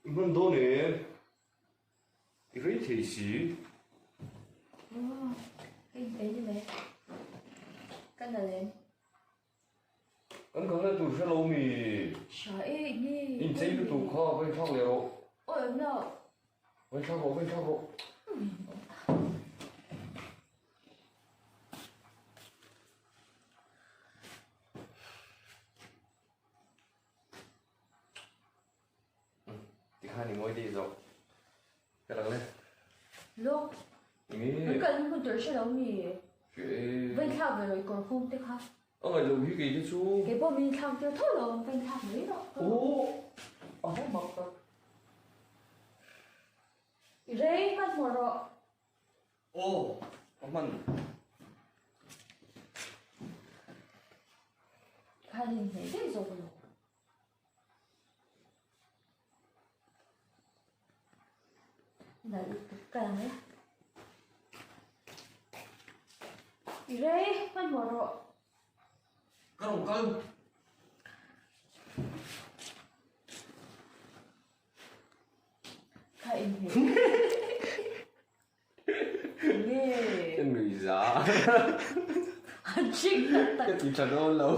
I hman dawn em? I rei thei si. Aw, ka inpeih ni mai. Ka na lem. Kan kalna tur hre lo mi. Hria e, nge. Inchei lutuk kha va inthlak leh rawh. Aw em lo. Va inthlak rawh, va inthlak rawh. Tikhan i ngawi daih zawk. Ka lang le. Lawk. Nge. Kan kalna hmun tur hre lo mi. Hre e. Va inthlak ve rawh i kawr hung te kha. A ngaih lo hi kei te chu. Kei pawh min inthlak tir tho lo, va inthlak mai rawh. Aw. A va mak tak. I rei hmanhmawh rawh. Aw. A hman. Khan inhmeh daih zawk lo. Nalh lutuk ka lang e. I rei hmanhmawh rawh. Ka rawn kal. Kha inhmeh. Nge. Ka nuih za. A ching tak tak. Ka ti tha dawn lo.